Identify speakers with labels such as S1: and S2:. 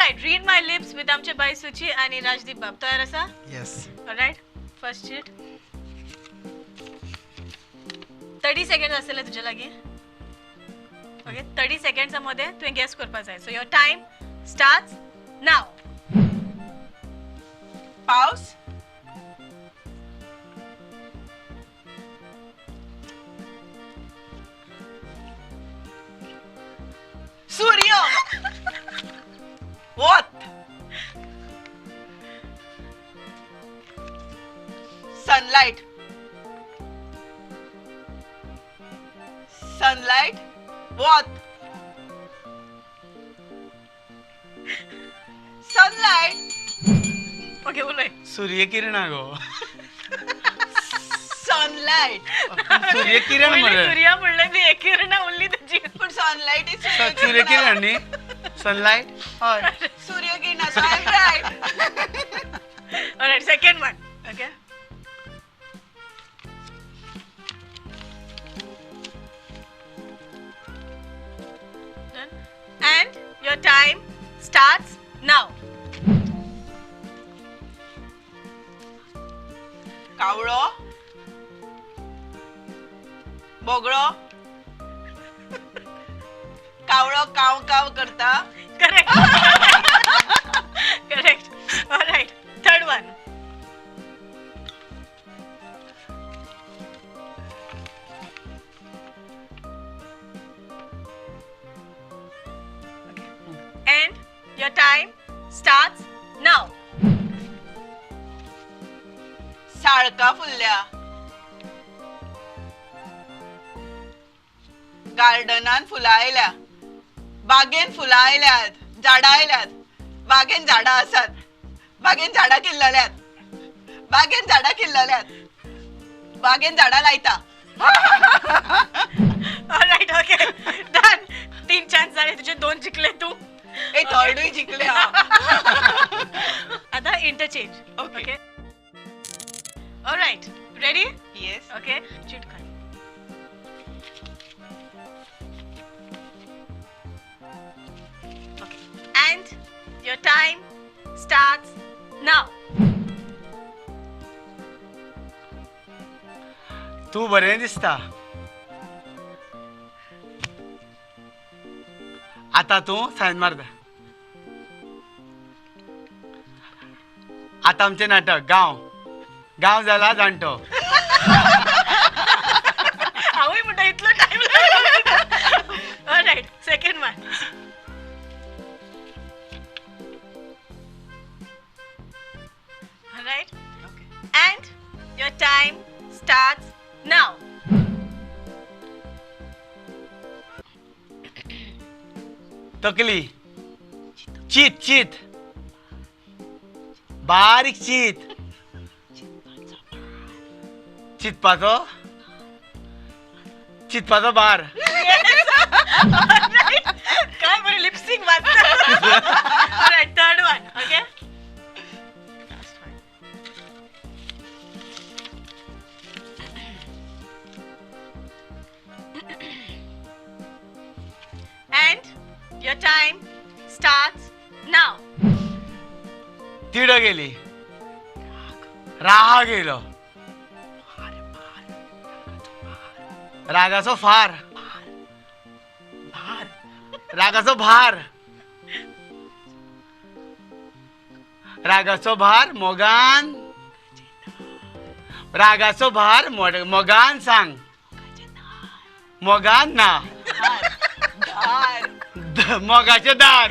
S1: Alright, read my lips with आमचे बाय सुची आणि राजदीप बाब. तयार असा?
S2: Yes.
S1: Alright, first chit. 30 second आसतले तुजे लागीं. ओके, 30 सेकंड्सा मदें तुवें गॅस करपाक जाय. So your time starts now.
S3: पावस. सूर्य. वत. सनलाइट. सनलाइट. वत. सनलाइट.
S1: ओके, उलय.
S2: सूर्यकिरणा गो.
S3: सनलाइट.
S2: सूर्यकिरण मरे.
S1: सूर्या म्हणलें ती एक किरणा उरली तुजी.
S3: पण सनलाइट is
S2: सूर्यकिरण न्ही, सनलाइट. हय,
S3: सूर्यकिरणा. So I am right.
S1: Alright, second one. Okay. Done. And your time starts now.
S3: कावळो. बोगळो. कावळो काव काव करता.
S1: Correct. Correct. Alright, third one. Okay. And your time starts now.
S3: साळका फुलल्या. गार्डनान फुलां आयल्या. बागेन फुलां आयल्यात. झाडां आयल्यात. बागेन झाडां आसात. बागेन झाडां किल्लल्यात. बागेन झाडां किल्लल्यात. बागेन झाडां लायता.
S1: Alright, okay. Done. 3 chance झाले तुझे, 2 जिंकले तू.
S3: ए, थर्डूय जिंकले हांव.
S1: आता interchange.
S3: Okay.
S1: Okay. Alright, ready?
S3: Yes.
S1: Okay, chit काढ. Okay. And your time starts now.
S2: तूं बरें दिसता. आतां तूं सायन मारता. आतां आमचें नाटक गांव. गांव जाला जाणटो.
S1: हांवूय म्हणटा इतलो time. Alright, second one. Alright.
S3: Okay.
S1: And your time starts now.
S2: तकली. चीत चीत. बारीक चीत. चितपाचो. चितपाचो भार.
S1: काय बरं लिपस्टिक वाजता. Alright, third one. Okay. Last one. And your time starts now.
S2: तीड गेली. राग गेलो. रागाचो फार. रागाचो भार. रागाचो भार मोगान. रागाचो भार मोगान सांग. मोगान ना.
S3: धार.
S2: मोगाचें दार.